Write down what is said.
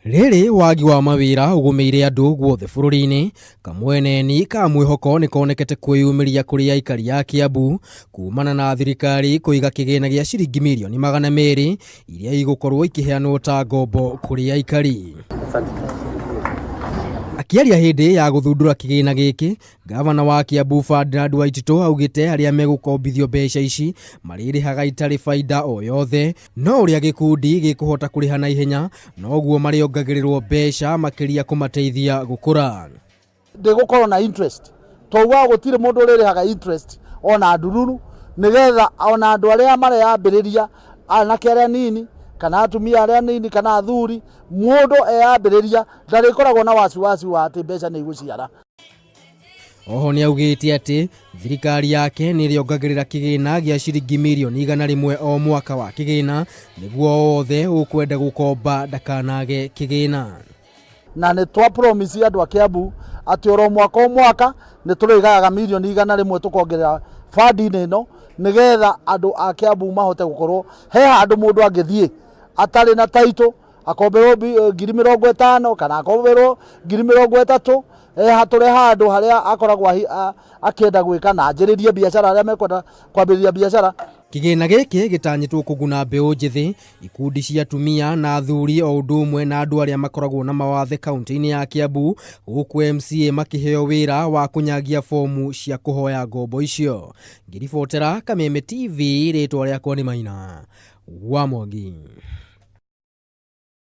Rĩrĩ wagi wa mawĩra ũgũmĩire andũ guothe bũrũri-inĩ, kamweneni ka mwĩhoko nĩ konekete kwĩyumĩria kũrĩ aikari a Kiambu kumana na thirikari kũiga kĩgĩna gĩa ciringi mirioni 200 iria igũkorwo ikĩheanwo ta ngombo kũrĩ aikari. Akĩaria hĩndĩ ya gũthundũra kĩgĩna gĩkĩ, Gavana wa Kiambu Ferdinand Waititũ augĩte arĩa megũkombithio mbeca ici marĩrĩhaga itarĩ baida o yothe, no ũrĩa gĩkundi gĩkũhota kũrĩha na ihenya noguo marĩongagĩrĩrwo mbeca makĩria kũmateithia gũkũra. Ndĩgũkorwo na interest, twaugaga gũtirĩ mũndũ ũrĩrĩhaga interest ona ndururu, nĩgetha ona andũ arĩa mareyambĩrĩria, anake arĩa anini kana atumia arĩa anini kana athuri, mũndũ eyambĩrĩria ndarĩkoragwo na wasiwasi wa atĩ mbeca nĩ igũciara. Oho nĩ augĩte atĩ thirikari yake nĩ ĩrĩongagĩrĩra kĩgĩna gĩa ciringi mirioni 100 o mwaka wa kĩgĩna nĩguo othe ũkwenda gũkomba ndakanage kĩgĩna. Na nĩ twa promise andũ a Kiambu atĩ oro mwaka o mwaka nĩ tũrĩgayaga mirioni 100 tũkongerera bandi-inĩ ĩno nĩgetha andũ a Kiambu mahote gũkorwo he handũ mũndũ angĩthiĩ atarĩ na title akomberwo 50,000 kana akomberwo 30,000, hatũre handũ harĩa akoragwo akĩenda gwĩka na anjĩrĩrie biacara arĩa mekwenda kwambĩrĩria biacara. Kĩgĩna gĩkĩ gĩtanyĩtwo kũguna mbeũ njĩthĩ, ikundi cia atumia na athuri o ũndũ ũmwe na andũ arĩa makoragwo na mawathe kaunti-inĩ ya Kiambu, gũkũ MCA makĩheo wĩra wa kũnyagia fomu cia kũhoya ngombo icio. Ngĩribotera Kameme TV, rĩtwa rĩakwa nĩ Maina wa Mwangi.